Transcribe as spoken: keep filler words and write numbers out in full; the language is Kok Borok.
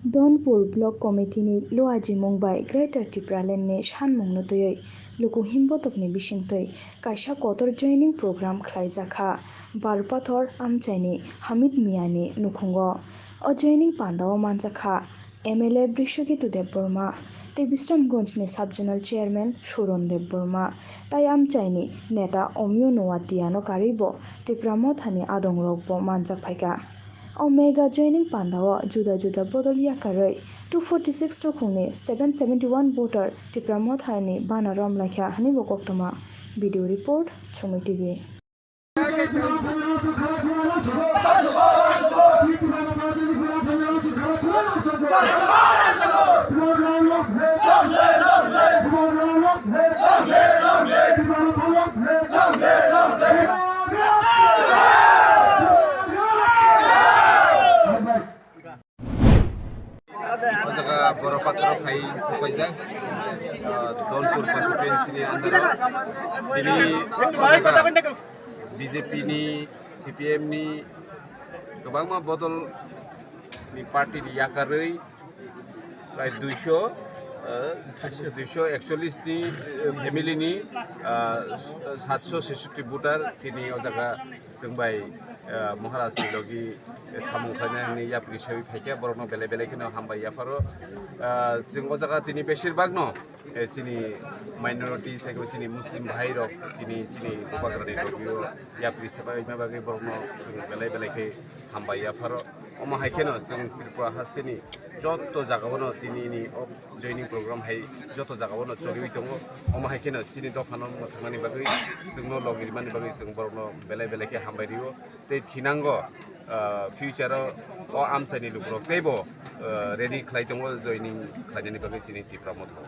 Donpur Block Committee ni luajimung bai Greater Tipraland ni sanmung no twiwi luku himbotokni bisingtwi kaisa kotor joining program khlaijakha Barpathor amchaini Hamid Miani nukhungo. O joining pandao manjakha M L A Brishoketu Debbarma tei Bisramganj ni Sub Zonal Chairman Suron Debbarma tai amchaini neta Omio Noatia no karwibo Tipra Motha ni adongrokbo manjak phaikha. O mega joining pandao juda juda bodol yakarwi two forty six rokhungni seven seventy one voter Tipra Motha ni bana romlaikha hwnwibo koktwma. Video report, Chumui T V. O jaga borok pathoro phai sopaijak, ah, Donpur constituency ni under o. Tini o jaga B J P ni, C P M ni kwbangma bodol ni party ni yakarwi prai duiso, ah, duiso ekchollish ni, eh, family ni, ah, satso sesoti voter tini o jaga chwng bai, eh, Maharaj ni logi, eh, samung khlainani yapri sawi phaikha, borokno belai belai kheno hambai yapharo. Eh, chwng o jaga tini besir bagno, eh, chini minority, sai khe chini Muslim bhai rok tini chini Bubagrani logio yapri sabai ma bagwi borokno chwng belai belai khe hambai yapharo. Omo hai kheno chwng Tripura hasteni joto jagao no tini ni o joining program hai joto jagao no choliwi tongo. Omo hai kheno chini dophano mwthangmani bagwi, chwngno logi rimani bagwi chwng borokno belai belai khe hambai rio. Tei thinango, ah, future o, o amchaini lukurok teibo, ah, ready khlai tongo joining khlainani bagwi chini Tipra Motha.